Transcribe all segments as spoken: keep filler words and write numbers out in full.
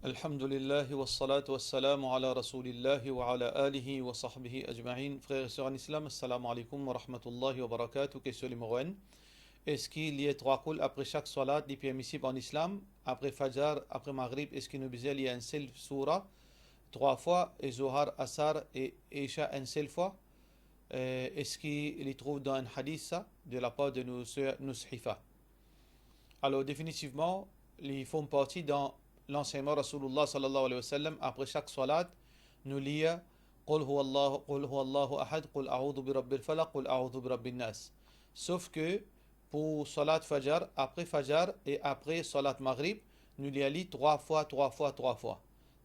Alhamdulillah, wassalatu wassalamu ala Rasoulillah wa ala alihi wa sahbihi ajmain. Frer e ser an Islam, assalamu alaikum wa rahmatullahi wa barakatuh. Kestion nimero enn. Eski lir trwa koul apre sak swalat li permisib an Islam? Apre Fajar, apre Maghrib, eski nou bizin lir enn sel soura trwa fwa, e Zohar, Asar e Isha enn sel fwa? Eh, eski li trouv dan enn hadis sa, de lapar de nou ser Nushifa? Alor, definitivman, li form parti dan lansegnman Rasoulillah sallallahu alayhi wa sallam, apre sak swalat, nou lir Qul huwallahu, Qul huwallahu ahad, Qul a'udhu bi rabbil falaq, Qul a'udhu bi rabbin nas. Sof ke pou swalat Fajar, apre Fajar e apre swalat Maghrib, nou lir li trwa fwa, trwa fwa, trwa fwa.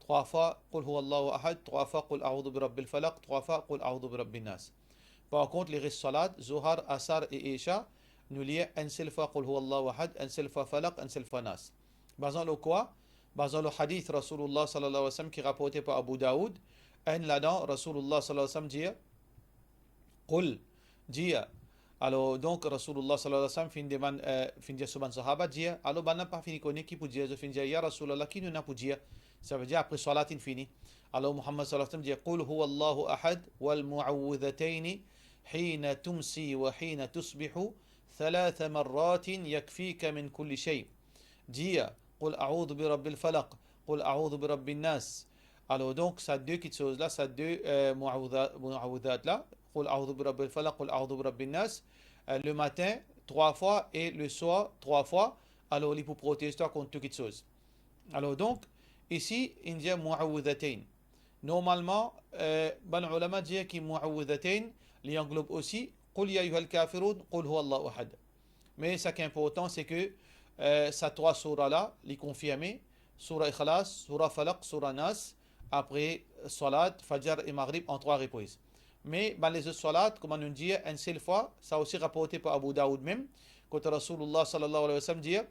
Trwa fwa Qul huwallahu ahad, trwa fwa Qul a'udhu bi rabbil falaq, trwa fwa Qul a'udhu bi rabbin nas. Par kont, leres swalat, Zohar, Asar e Isha, nou lir enn sel fwa Qul huwallahu ahad, enn sel fwa Falaq, enn sel fwa Nas. Bazan lor kwa? Bazan lor hadis Rasoulillah sallallahu alayhi wa sallam ki raporte par Abu Daoud. Enn ladan, Rasoulillah sallallahu alayhi wa sallam dir, Qul, dir. Alor, donk, Rasoulillah sallallahu alayhi wa sallam finn demann, eh, finn dir so bann sahaba dir. Alor, bannla pa fini kone ki pou dir, zot finn dir, "Ya Rasoulillah, ki nou ena pou dir?" Savedir, apre swalat inn fini. Alor, Muhammad sallallahu alayhi wa sallam dir, "Qul huwallahu ahad wal mu'awwidhatayni hina tumsi wa hina tusbihu thalatha marratin yakfika min kulli shay." Dir, "Qul a'udhu bi rabbil falaq, Qul a'udhu bi rabbin nas." Alor, donk, sa de kitsoz la, sa de, eh, mu'awwidha-, mu'awwidhat la, Qul a'udhu bi rabbil falaq, Qul a'udhu bi rabbin nas, eh, le matin, trwa fwa, e le swar, trwa fwa, alor, li pou protez twa kont tou kitsoz. Alor, donk, isi, inn dir mu'awwidhatayn. Normalman, eh, bann oulama dir ki mu'awwidhatayn, li anglob osi Qul ya ayyuhal kafirun, Qul huwallahu ahad. Me sa ki inportan, se ke, eh, sa trwa soura la, li konfirme, soura Ikhlas, soura Falaq, soura Nas, apre swalat Fajar e Maghrib an trwa repriz. Me bann lezot swalat, kouma nou dir, enn sel fwa, sa osi raporte par Abu Daoud mem, kot Rasoulillah sallallahu alayhi wa sallam dir,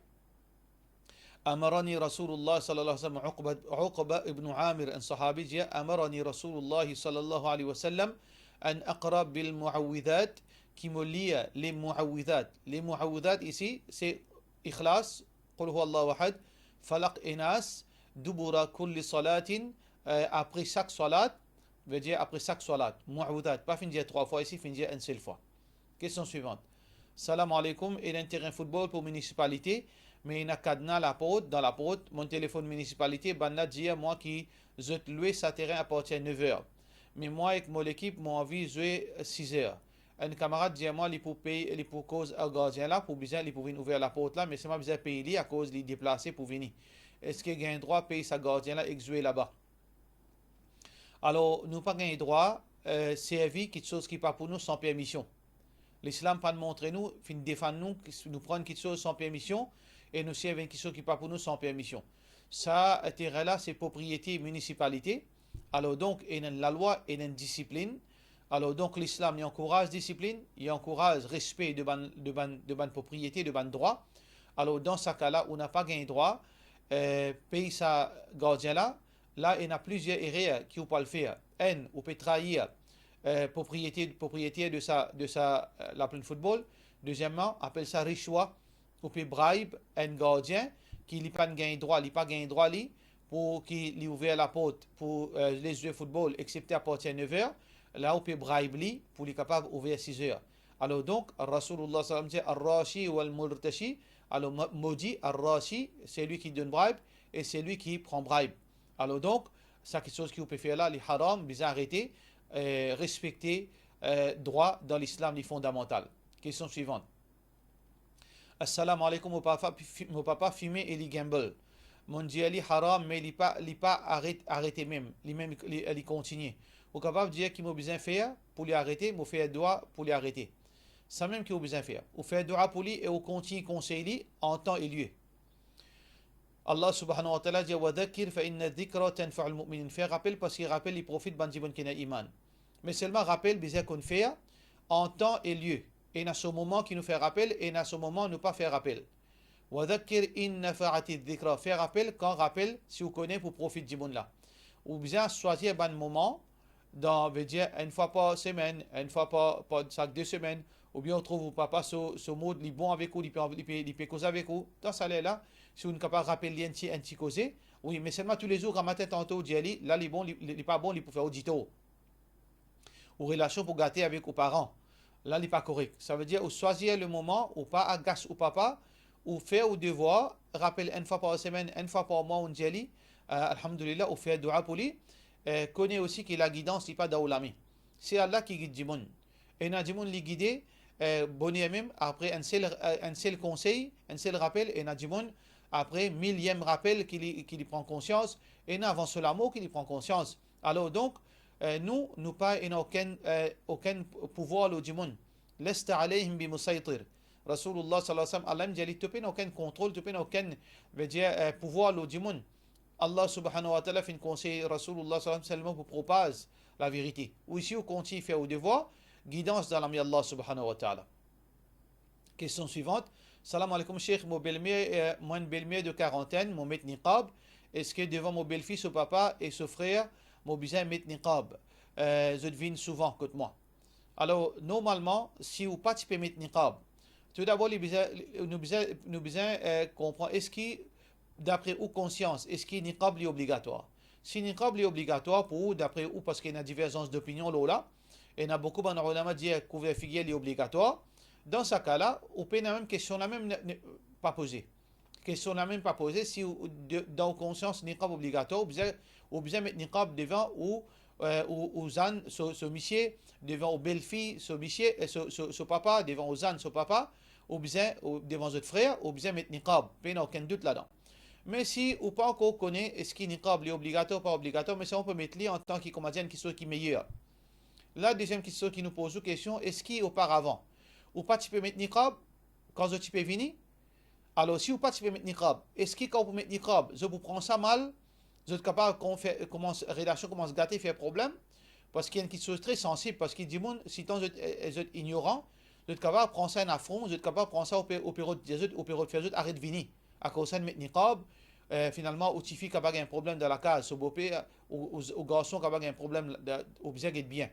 Amarani Rasoulillah sallallahu alayhi wa sallam, Uqba, Uqba ibn Amir, enn sahabi dir, Amarani Rasoulillah sallallahu alayhi wa sallam an aqra bil mu'awwidhat, ki mo lir le mu'awwidhat. Le mu'awwidhat isi, se Ikhlas, Qul huwallahu ahad, Falaq e Nas, dubura kulli salatin, eh, apre sak swalat, vedir apre sak swalat. Mu'awwidhat, pa finn dir trwa fwa isi, finn dir enn sel fwa. Kestion swivant. Salam aleykoum, ena enn terin foutbol pou minisipalite, me ena kadna laport, dan laport, mo telefonn minisipalite, bannla dir mwa ki zot lwe sa terin apartien nev er. Me mwa ek mo lekip, mo anvi zwe siz er. Enn kamarad dir mwa li pou pey, li pou koz ar gardien la, pou bizin, li pou vinn ouver laport la, me selman bizin pey li akoz li deplase pou vini. Eski gagn drwa pey sa gardien la ek zwe laba? Alor, nou pa gagn drwa, eh, servi kitsoz ki pa pou nou san permision. Lislam pa'nn montre nou, finn defann nou, ki nou pran kitsoz san permision e nou servi enn kitsoz ki pa pou nou san permision. Sa, eh, terin la, se propriete minisipalite. Alor donk, ena enn lalwa, ena enn disiplinn. Alor donk, Lislam, li ankouraz disiplinn, li ankouraz respe de bann, de bann, de bann propriete, de bann drwa. Alor, dan sa ka la, ou napa gagn drwa, eh, pey sa gardien la, la ena plizier erer ki ou pou al fer. Enn, ou pe trair, eh, propriete, proprietaire de sa, de sa, eh, laplenn foutbol. Dezieman, apel sa rishwa, ou pe bribe enn gardien ki li pa'nn gagn drwa, li pa gagn drwa li, pou ki li ouver laport pou, eh, les zwe foutbol, excepté à partir de nev er, la ou pe bribe li pou li kapav ouver siz er. Alor donk, Rasoulillah sallam dir, "Ar-rashi wal murtashi." Alor, mo, mo dir, "Ar-rashi, selwi ki donn bribe, e selwi ki pran bribe." Alor donk, sa kitsoz ki ou pe fer la, li haram, bizin arete, eh, respekte, eh, drwa dan Lislam, li fondamantal. Kestion swivant. Assalamu alaikum, mo papa fi-, mo papa fime e li gamble. Monn dir li haram, me li pa, li pa aret-, arete mem, li mem, li, li kontigne. Ou kapav dir ki mo bizin fer pou li arete, mo fer dwa pou li arete. Samem ki ou bizin fer. Ou fer dwa pou li e ou kontign konsey li an tan e lie. Allah subhanahu wa ta'ala dir, "Wa dhakkir fa inna dhikra tanfa'ul mu'minin." Fer rapel, parski rapel li profit bann dimoun ki ena iman. Me selman rapel bizin konn fer an tan e lie. Ena so moman ki nou fer rapel, ena so moman nou pa fer rapel. "Wa dhakkir in nafa'ati dhikra." Fer rapel kan rapel, si ou kone, pou profit dimoun la. Ou bizin swazir bann moman, dan, vedir, enn fwa par semenn, enn fwa par, par sak de semenn, oubien ou trouv ou papa so, so mood li bon avek ou, li pe, li pe, li pe koz avek ou, dan sa ler la, Si ou kapav rapel li enn ti, enn ti koze, wi, me selman toulezour gramatin tanto ou dir li, la li bon, li, li, li pa bon, li pou fer ou ditor. Ou relasion pou gate avek ou paran. La li pa korek. Savedir ou swazir le moman, ou pa agas ou papa, ou fer ou devwar, rapel enn fwa par semenn, enn fwa par mwa, ou dir li, eh, alhamdulillah, ou fer doua pou li, eh, kone osi ki lagidans li pa dan ou lame. Se Allah ki gid dimoun. Ena dimoun li gide, eh, boner mem, apre enn sel, eh, enn sel konsey, enn sel rapel, ena dimoun, apre miliem rapel ki li, ki li pran konsians, ena avan so lamor ki li pran konsians. Alor donk, eh, nou, nou pa ena okenn, eh, okenn pouvwar lor dimoun. Lasta alayhim bimusaytir. Rasoulullah sallallahu alayhi wa sallam, Allah dir li, to pena okenn kontrol, to pena okenn, vedir, eh, pouvwar lor dimoun. Allah subhanahu wa ta'ala finn konsey Rasoulullah sallallahu alayhi wa sallam selman pou propaz laverite. Ou isi ou kontign fer ou devwar, gidans dan lame Allah subhanahu wa ta'ala. Kestion swivant. Salam alaikum, Sheikh. Mo belmer, eh, mo enn belmer de karantenn, mo met niqab. Eski devan mo belfi, so papa e so frer, mo bizin met niqab? Eh, zot vinn souvan kot mwa. Alor, normalman, si ou pa ti pe met niqab, toudabor, li bizin, nou bizin, nou bizin, eh, konpran, eski, dapre ou konsians, eski niqab li obligatwar? Si niqab li obligatwar pou ou, dapre ou, parski ena diverzans dopinion lor la, ena boukou bann oulama dir kouver figir li obligatwar, dan sa ka la, ou pena mem kestion la mem ne, ne, pa poze. Kestion la mem pa poze, si ou, de, dan ou konsians niqab obligatwar, ou bizin, ou bizin met niqab devan ou, eh, ou, ou zann, so, so misie, devan ou belfi, so misie, eh, so, so, so papa, devan ou zann, so papa, ou bizin, ou, devan zot frer, ou bizin met niqab, pena okenn dout ladan. Me si ou pa ankor kone eski niqab li obligatwar, pa obligatwar, me sa ou pe met li antan ki, kouma dir, enn kiksoz ki meyer. La, deziem kiksoz ki nou poz ou kestion, eski oparavan, ou pa ti pe met niqab, kan zot ti pe vini, alor, si ou pa ti pe met niqab, eski kan ou pou met niqab, zot pou pran sa mal, zot kapav kon-, fer, koumans, relasion koumans gate, fer problem? Parski enn kiksoz tre sansib, parski dimoun, sitan zot, eh, zot ignoran, zot kapav pran sa enn afron, zot kapav pran sa, ou pe, ou pe rod, zot, ou pe rod fer zot aret vini. Akoz sa enn met niqab, eh, finalman, ou tifi kapav gagn problem dan lakaz, so boper, ou, ou, ou garson kapav gagn problem, da-, ou bizin get bien.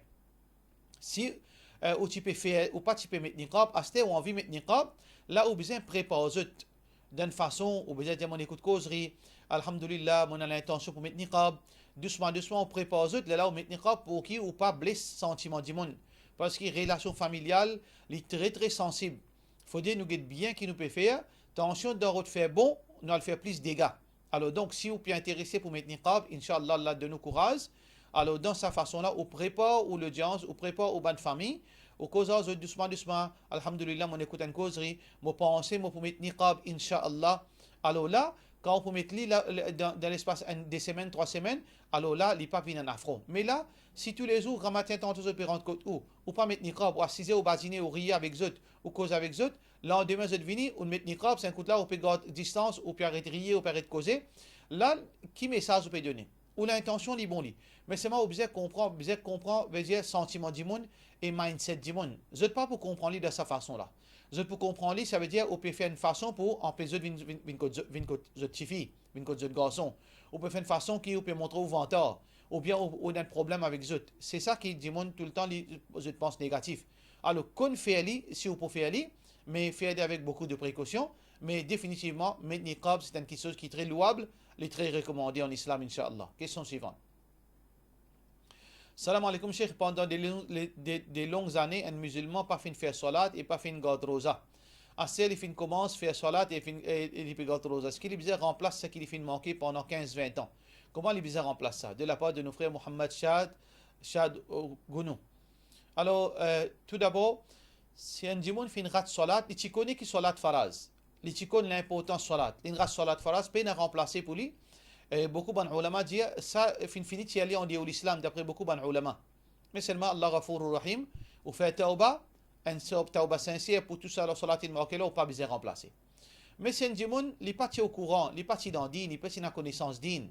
Si, eh, ou ti pe fer, ou pa ti pe met niqab, aster ou anvi met niqab, la ou bizin prepar zot dan enn fason, ou bizin dir, mo ekout kozri, alhamdulillah, mo ena lintansion pou met niqab. Dousman, dousman, ou prepar zot, lerla ou met niqab pou ki ou pa bles santiman dimoun. Parski relasion familial, li tre, tre sansib. Fode nou get bien ki nou pe fer, tansion dan rod fer bon, nou al fer plis dega. Alor donk, si ou pe interese pou met niqab, inshallah, Allah donn ou kouraz. Alor, dan sa fason la, ou prepar ou lodians, ou prepar ou bann fami, ou koz ar zot dousman, dousman, alhamdulillah, mo ekout enn kozri, mo panse mo pou met niqab, inshallah. Alor la, kan ou pou met li la, la, dan, dan lespas enn, de semenn, trwa semenn, alor la, li pa vinn enn afron. Me la, si toulezour, gramatin, tanto zot pe rant kot ou, ou pa met niqab, ou asize, ou bazine, ou riye avek zot, ou koz avek zot, landime zot vini, ou met niqab, sa enn kout la, ou pe gard distans, ou pe aret riye, ou pe aret koze. La, ki mesaz ou pe done? Ou lintansion li bon li. Me selman ou bizin konpran, bizin konpran, vedir santiman dimoun e mindset dimoun. Zot pa pou konpran li dan sa fason la. Zot pou konpran li, savedir ou pe fer enn fason pou anpes zot vinn, vinn, vinn kot zot, vinn kot zot tifi, vinn kot zot garson. Ou pe fer enn fason ki ou pe montre ou vantar, oubien ou, ou ena enn problem avek zot. Se sa ki dimoun toultan li, zot pans negatif. Alor, konn fer li, si ou pou fer li, me fer li avek boukou de prekosion, me definitivman, met niqab, se enn kiksoz ki tre louab, li tre rekomande an islam, inshallah. Kestion swivant. Salam alaikum, Sheikh. Pandan de long, le, de, de long zane, enn mizilman pa finn fer swalat e pa finn gard roza. Aster li finn koumans fer swalat e finn, e, e li pe gard roza. Eski li bizin ranplas seki li finn manke pandan kinz, vin an? Kouma li bizin ranplas sa? De lapar de nou frer Mohammad Shad, Shad, euh, Gounou. Alor, euh, toudabor, si enn dimoun finn rat swalat, li ti kone ki swalat faraz. Li ti konn linportans swalat. Li rat swalat faraz, pena ranplase pou li. E boukou bann oulama dir, sa finn fini tir li andeor lislam, dapre boukou bann oulama. Me selman, Allah Ghafourur Rahim, ou fer tawba, enn so-, tawba sinser pou tou sa, swalat inn manke la, ou pa bizin ranplase. Me si enn dimoun, li pa ti okouran, li pa ti dan din, li pa ti ena konesans din,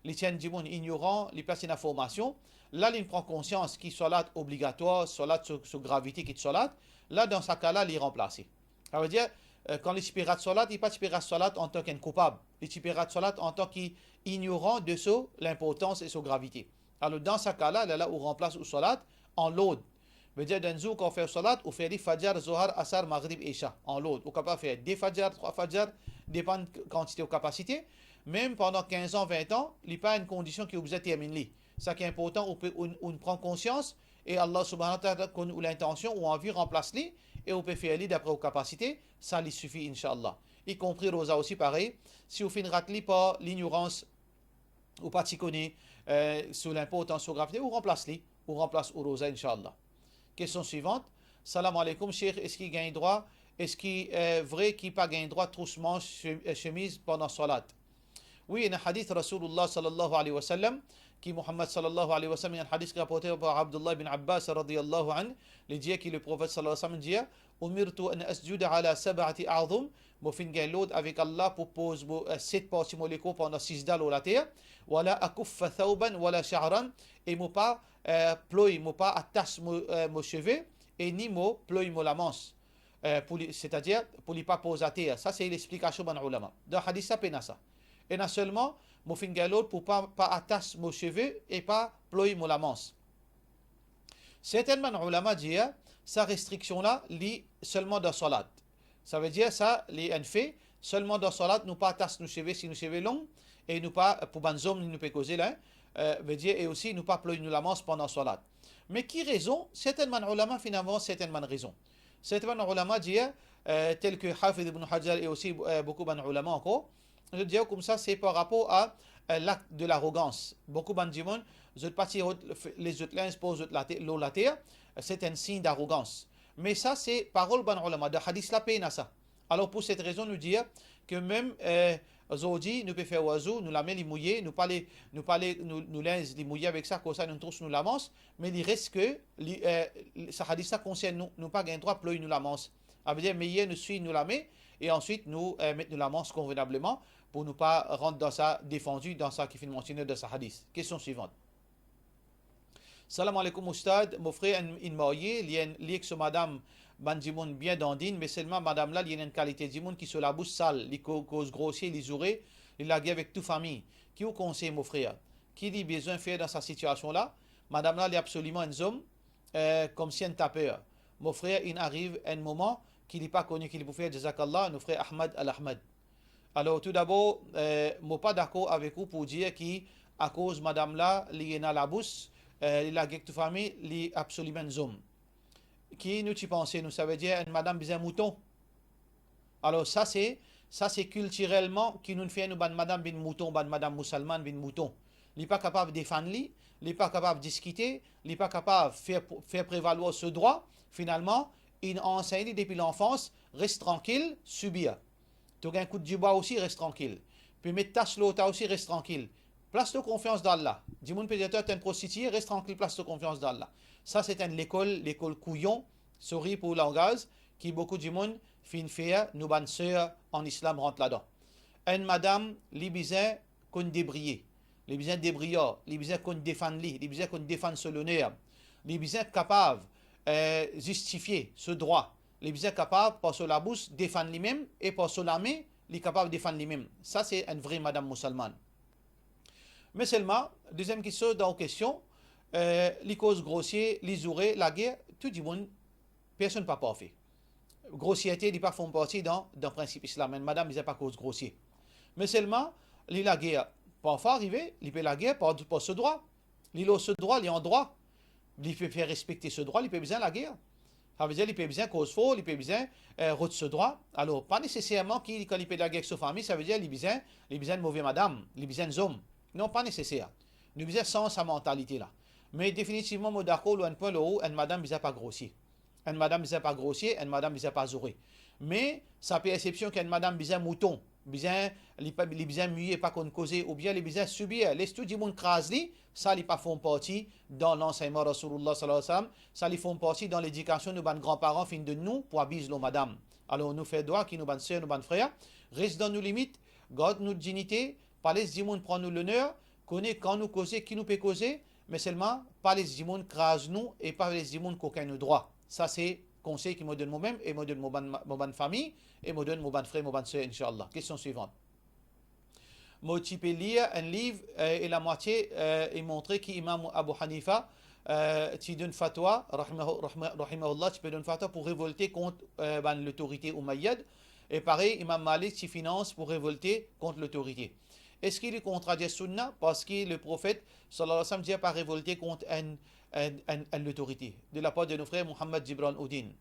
li ti enn dimoun ignoran, li pa ti ena formasion, la li pran konsians ki swalat obligatwar, swalat so, so gravite ki swalat, la dan sa ka la, li ranplase. Savedir, eh, kan li ti pe rat swalat, li pa ti pe rat swalat antan ki enn koupab. Li ti pe rat swalat antan ki ignoran de so linportans e so gravite. Alor, dan sa ka la, lerla ou ranplas ou swalat an lord. Vedir, dan enn zour, kan ou fer swalat, ou fer li Fajar, Zohar, Asar, Maghrib, Isha, an lord. Ou kapav fer de Fajar, trwa Fajar, depann kantite ou kapasite, mem pandan kinz an, vin an, li pa enn kondision ki ou bizin terminn li. Sa ki inportan, ou pe, ou, ou pran konsians, e Allah Subhanahu wa Ta'ala konn ou lintansion, ou anvi ranplas li, e ou pe fer li dapre ou kapasite, sa li sifi, inshallah. Y compris roza osi parey, si ou finn rat li par lignorans, ou pa ti kone, eh, so linportans, so gravite, ou ranplas li, ou ranplas ou roza, inshallah. Kestion swivant. Salam aleykoum, Sheikh, eski gagn drwa, eski, eh, vre ki pa gagn drwa tous manz, che-, eh, chemiz pandan salat? Wi, ena hadith Rasoulillah sallallahu alayhi wa sallam, ki Muhammad sallallahu alayhi wa sallam, ena hadith ki raporte par Abdullah bin Abbas radiyallahu anhu, li dir ki Leprofet sallallahu alayhi wa sallam dir, "Umirtu an asjuda ala sab'ati a'zum", mo finn gagn lord avek Allah pou poz mo, eh, set parti mo lekor pandan sizda lor later, "Wala akuffa thawban wala sha'ran", e mo pa, eh, ploy, mo pa atas mo, eh, mo seve, e ni mo ploy mo lamans, eh, pou li, setadir pou li pa poz ater. Sa se lexplikasion bann oulama. Dan hadis la pena sa. Ena selman, mo finn gagn lord pou pa, pa atas mo seve e pa ploy mo lamans. Sertin bann oulama dir, sa restriksion la, li selman dan salat. Savedir sa, li enn fe, selman dan salat, nou pa atas nou seve, si nou seve long, e nou pa, pou bann zom, nou pe koze la, eh, vedir, e osi, nou pa ploy nou lamans pandan salat. Me ki rezon? Sertin bann oulama finn avans sertin bann rezon. Sertin bann oulama dir, eh, tel ke Hafiz Ibn Hajar e osi, eh, boukou bann oulama ankor, zot dir koumsa se par rapor a, eh, l'acte de l'arrogance. Boukou bann dimoun, zot pa ti rod lezot linz pou zot late-, lor later, se enn sign d'arogans. Me sa se parol bann oulama, dan hadis la pena sa. Alor pou set rezon nou dir ke mem, eh, zordi nou pe fer wazou, nou lame li mouye, nou pa le, nou pa le, nou, nou linz li mouye avek sa, koumsa nou tous nou lamans, me li res ke li, eh, sa hadis la konsern nou, nou pa gagn drwa ploy nou lamans. Savedir meyer nou swiy nou lame e answit nou, eh, met nou lamans konvenableman pou nou pa rant dan sa defandi, dan sa ki finn mansione dan sa hadis. Kestion swivant. Salam aleykoum oustad, mo frer enn, inn marye, li enn, li ek so madam, bann dimoun bien dandinn, me selman madam la, li ena enn kalite dimoun ki so labous sal, li ko-, koz grosie, li zoure, li lagere avek tou fami. Ki ou konsey mo frer? Ki li bizin fer dan sa sitiasion la? Madam la, li absoliman enn zom, eh, koumsi enn taper. Mo frer, inn ariv enn moman ki li pa kone ki li pou fer, jazakallah, nou frer Ahmad Al Ahmad. Alor, toudabor, eh, mo pa dakor avek ou pou dir ki akoz madam la, li ena labous, eh, li lagere ek tou fami, li absoliman enn zom. Ki nou ti panse, nou, savedir enn madam bizin mouton? Alor, sa se, sa se kiltirelman ki nou fer nou bann madam vinn mouton, bann madam mousalmann vinn mouton. Li pa kapav defann li, li pa kapav diskite, li pa kapav fer, fer prevalwar so drwa. Finalman, inn ansegn li depi lanfans, res trankil, sibir. To gagn kout dibwa osi, res trankil. Pe met tas lor twa osi, res trankil. Plas to konfians dan Allah. Dimoun pe dir twa to enn prostitie, res trankil, plas to konfians dan Allah. Sa se enn lekol, lekol kouyon, sorry pou langaz, ki boukou dimoun finn fer nou bann ser an islam rant ladan. Enn madam, li bizin konn debriye. Li bizin debriyar, li bizin konn defann li, li bizin konn defann so loner. Li bizin kapav, eh, zistifie so drwa. Li bizin kapav, par so labous, defann limem e par so lame, li kapav defann limem. Sa se enn vre madam mousalmann. Me selman, deziem ki sort dan ou kestion, eh, li koz grosie, li zoure, lagere, tou dimoun, personn pa parfe. Grosierte, li pa form parti dan, dan prinsip islam. Enn madam bizin pa koz grosie. Me selman, li lagere, parfwa arive, li pe lagere par, par so drwa. Li lor so drwa, li an drwa. Li pe fer respekte so drwa, li pe bizin lagere. Savedir li pe bizin koz for, li pe bizin, eh, rod so drwa. Alor, pa neseserman ki kan li pe lagere ek so fami, savedir li bizin, li bizin enn move madam, li bizin enn zom. Non, pa neseser. Nou bizin sanz sa mantalite la. Me definitivman, mo dakor lor enn pwin lor ou, enn madam bizin pa grosie. Enn madam bizin pa grosie, enn madam bizin pa zoure. Me sa persepsion ki enn madam bizin mouton, bizin, li pa, li bizin miye, pa konn koze, oubien li bizin sibir, les tou dimoun kraz li, sa li pa form parti dan lansegnman Rasoulillah sallallahu alayhi wa sallam, sa li form parti dan ledikasion nou bann granparan finn donn nou pou abiz lor madam. Alor nou fer dwa ki nou bann ser, nou bann frer, res dan nou limit, gard nou dignite, pa les dimoun pran nou loner, kone kan nou koze, ki nou pe koze, me selman pa les dimoun kraz nou e pa les dimoun kokin nou drwa. Sa se konsey ki mo donn momem e mo donn mo bann, mo bann fami e mo donn mo bann frer, mo bann ser, inshallah. Kestion swivant. Mo ti pe lir enn liv, eh, e lamwatie, eh, e montre ki Imam Abu Hanifa, eh, ti donn fatwa, rahimahu-, rahima-, rahimahullah, ti pe donn fatwa pou revolte kont, eh, bann lotorite Oumayyad. E parey, Imam Malik ti finans pou revolte kont lotorite. Eski li kontradir Sunna? Parski le Profet, sallallahu alayhi wa sallam, dir pa revolte kont enn, enn, enn, enn lotorite, de lapar de nou frer Muhammad Jibran Uddin.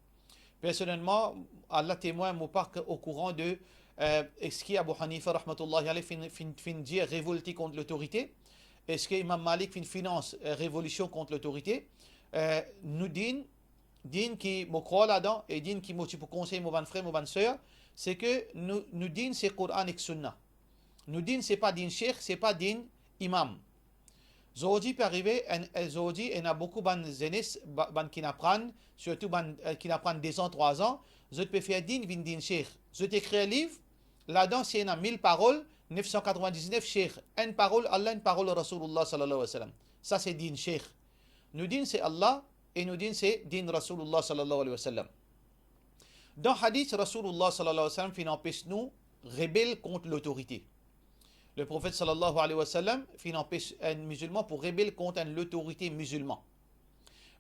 Personelman, Allah temwin, mo pa okouran de, eh, eski Abu Hanifa, rahmatullahi alayh, finn, finn, finn dir revolte kont lotorite. Eski Imam Malik finn finans, eh, revolision kont lotorite? Eh, nou din, din ki mo krwar ladan e din ki mo ti pou konsey mo bann frer, mo bann ser, se ke nou, nou din se Koran ek Sunna. Nou din se pa din sheikh, se pa din imam. Zordi pe arive, enn, enn, zordi ena boukou bann zenes, ba-, bann ki'nn aprann, sirtou bann, eh, ki'nn aprann de zan, trwa zan, zot pe fer din vinn din sheikh. Zot ekrir liv, ladan si ena mil parol, nef san katrevin-diz-nef sheikh, enn parol Allah, enn parol Rasoulillah, sallallahu alayhi wa sallam. Sa se din sheikh. Nou din se Allah e nou din se din Rasoulillah, sallallahu alayhi wa sallam. Dan hadis, Rasoulillah, sallallahu alayhi wa sallam, finn anpes nou rebel kont lotorite. Le Profet, sallallahu alayhi wa sallam, finn anpes enn mizilman pou rebel kont enn lotorite mizilman.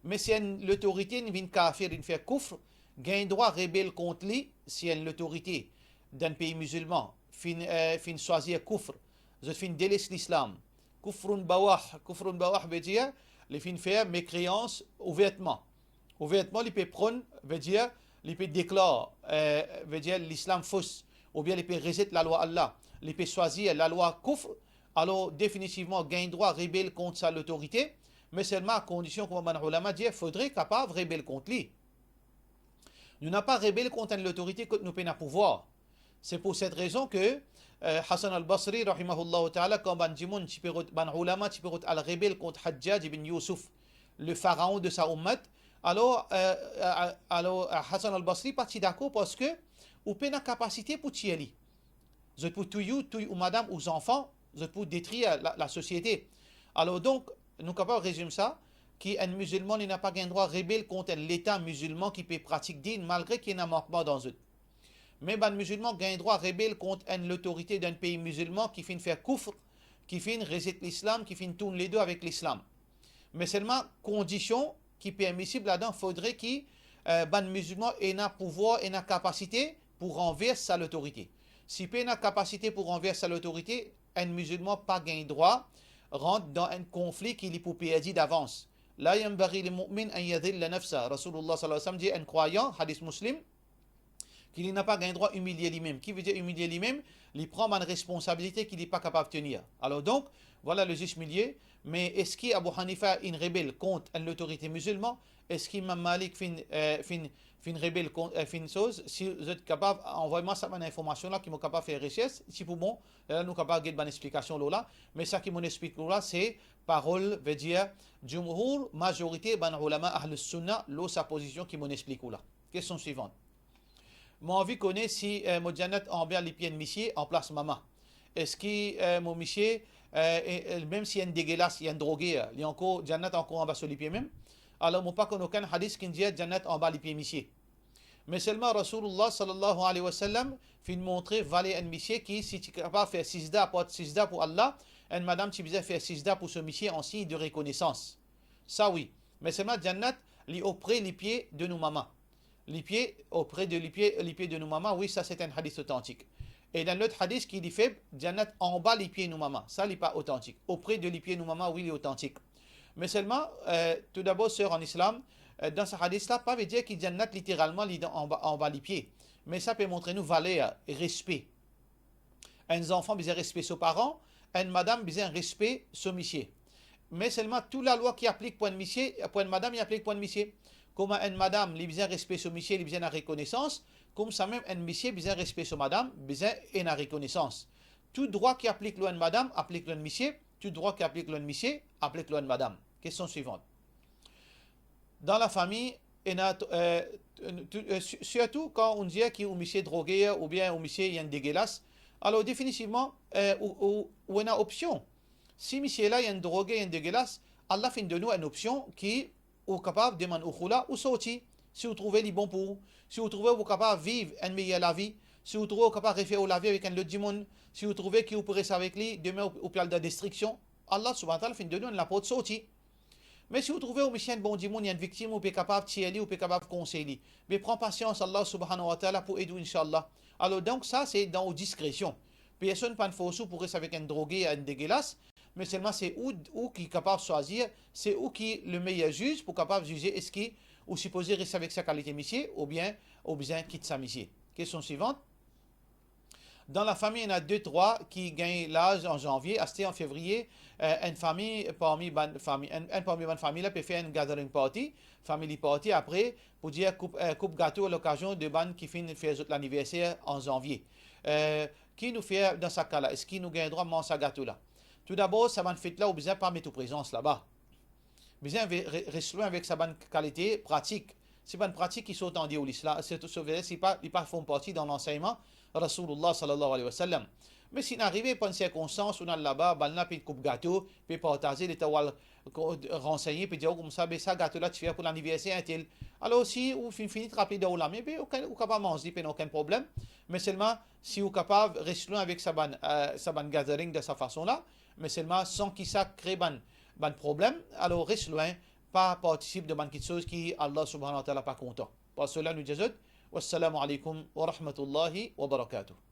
Me si enn lotorite inn vinn kafir, inn fer koufr, gagn drwa rebel kont li. Si enn lotorite dan pei mizilman finn, eh, finn swazir koufr, zot finn deles lislam. Kufrun bawah, kufrun bawah vedir li finn fer mekreans ouvertman. Ouvertman, li pe pran, vedir, li pe deklar, eh, vedir, lislam fos, oubien li pe rezet lalwa Allah, li pe swazir lalwa koufr, alor definitivman gagn drwa rebel kont sa lotorite, me selman a kondision, kouma bann oulama dir, fodre kapav rebel kont li. Nou napa rebel kont enn lotorite kot nou pena pouvwar. Se pou set rezon ke, eh, Hasan al-Basri, rahimahullahu ta'ala, kan bann dimoun ti pe rod-, bann oulama ti pe rod al rebel kont Hajjaj ibn Youssouf, le faraon de sa oummat, alor, eh, eh, alor, eh, Hasan al-Basri pa ti dakor parski ou pena kapasite pou tir li. Zot pou touy ou, touy ou madam, ou zanfan, zot pou detrir la, lasosiete. Alor donk, nou kapav rezim sa, ki enn mizilman, li napa gagn drwa rebel kont enn leta mizilman ki pe pratik din, malgre ki ena mankman dan zot. Me bann mizilman gagn drwa rebel kont enn lotorite dan enn pei mizilman ki finn fer koufr, ki finn rezet lislam, ki finn tourn ledo avek lislam. Me selman kondision ki permisib ladan, fodre ki, eh, bann mizilman ena pouvwar, ena kapasite pou ranvers sa lotorite. Si pena kapasite pou ranvers sa lotorite, enn mizilman pa gagn drwa rant dan enn konfli ki li pou perdi davans. La yanbaghi lil mu'min an yadhilla nafsa. Rasoulillah, sallallahu alayhi wa sallam, dir enn krwayan, hadis Muslim, ki li napa gagn drwa imilie limem. Ki vedir imilie limem? Li pran bann responsabilite ki li pa kapav tenir. Alor donk, vwala le zis milie. Me eski Abu Hanifa inn rebel kont enn lotorite mizilman? Eski Imam Malik finn, eh, finn, finn rebel kont, eh, finn soz? Si zot kapav, anvway mwa sa bann informasion la ki mo kapav fer resers, si pou bon, la nou kapav get bann explikasion lor la. Me sa ki mo'nn explik lor la, se parol, vedir, djumhour, mazorite bann oulama Ahlus Sunna lor sa pozision ki mo'nn explik ou la. Kestion swivan. Mo anvi kone si, eh, mo Jannat anba lipie enn misie anplas mama. Eski, eh, mo misie, eh, e, e, mem si enn degelas, enn droger, li ankor, Jannat ankor anba so lipie mem? Alor, mo pa konn okenn hadis ki'nn dir Jannat anba lipie misie. Me selman Rasoulillah, sallallahu alayhi wa sallam, finn montre valer enn misie ki, si ti kapav fer sizda, aport sizda pou Allah, enn madam ti bizin fer sizda pou so misie an sign de rekonesans. Sa wi. Me selman Jannat, li opre lipie de nou mama. Lipie, opre de lipie, lipie de nou mama, wi, sa se enn hadis otantik. E dan lot hadis ki li feb, Jannat anba lipie nou mama, sa li pa otantik. Opre de lipie nou mama, wi, li otantik. Me selman, eh, toudabor, ser an Islam, eh, dan sa hadis la, pa vedir ki Jannat literalman li dan anba, anba lipie. Me sa pe montre nou valer, respe. Enn zanfan bizin respe so paran, enn madam bizin respe so misie. Me selman tou lalwa ki aplik pou enn misie, pou enn madam, li aplik pou enn misie. Kouma enn madam, li bizin respe so misie, li bizin ena rekonesans, koumsamem enn misie bizin respe so madam, bizin ena rekonesans. Tou drwa ki aplik lor enn madam, aplik lor enn misie, tou drwa ki aplik lor enn misie, aplik lor enn madam. Kestion swivan. Dan lafami, ena, eh, tou, eh, si-, sirtou kan ou dir ki ou misie droger oubien ou misie enn degelas, alor definitivman, eh, ou, ou, ou ena opsion. Si misie la enn droger, enn degelas, Allah finn donn ou enn opsion ki ou kapav demann ou khoula, ou sorti, si ou trouve li bon pou ou, si ou trouve ou kapav viv enn meyer lavi, si ou trouve ou kapav refer ou lavi avek enn lot dimoun, si ou trouve ki ou pou res avek li, demin ou, ou pe al dan destriksion, Allah subhanahu wa ta'ala finn donn ou enn laport sorti. Me si ou trouve ou misie enn bon dimoun, li enn viktim, ou pe kapav tir li, ou pe kapav konsey li, be pran pasians, Allah Subhanahu wa Ta'ala pou ed ou, inshallah. Alor, donk, sa se dan ou diskresion. Personn pa'nn fors ou pou res avek enn droge, enn degelas, me selman se ou, ou ki kapav swazir, se ou ki le meyer ziz pou kapav zize eski ou sipoze res avek sa kalite misie, oubien ou bizin kit sa misie. Kestion swivant. Dan lafami, ena de, trwa ki gagn laz an zanvie, aster an fevriye, eh, enn fami parmi bann fami, enn, enn parmi bann fami la pe fer enn gathering party, family party, apre, pou dir koup, eh, koup gato lokazion de bann ki finn fer zot laniverser an zanvie. Eh, ki nou fer dan sa ka la? Eski nou gagn drwa manz sa gato la? Toudabor, sa bann fet la, ou bizin pa met ou prezans laba. Bizin ve-, re-, res lwin avek sa bann kalite pratik. Se bann pratik ki sort andeor lislam, se tou, se, se pa, li pa form parti dan lansegnman Rasoulillah sallallahu alayhi wa sallam. Me si inn arive par enn sirkonstans, ou al laba, bann la pe koup gato, pe partaze, letan ou al ko-, ransegne, pe dir ou koumsa, be sa gato la ti fer pou laniverser entel. Alor, si ou finn fini trap li dan ou lame, be ou ka-, ou kapav manz li, pena okenn problem. Me selman, si ou kapav res lwin avek sa bann, eh, sa bann gathering de sa fason la, me selman san ki sa kre bann, bann problem, alor res lwin, pa partisip dan bann kiksoz ki Allah Subhanahu wa Ta'ala pa kontan. Par sela, nou dir zot, wassalamu alaykum wa rahmatullahi wa barakatuh.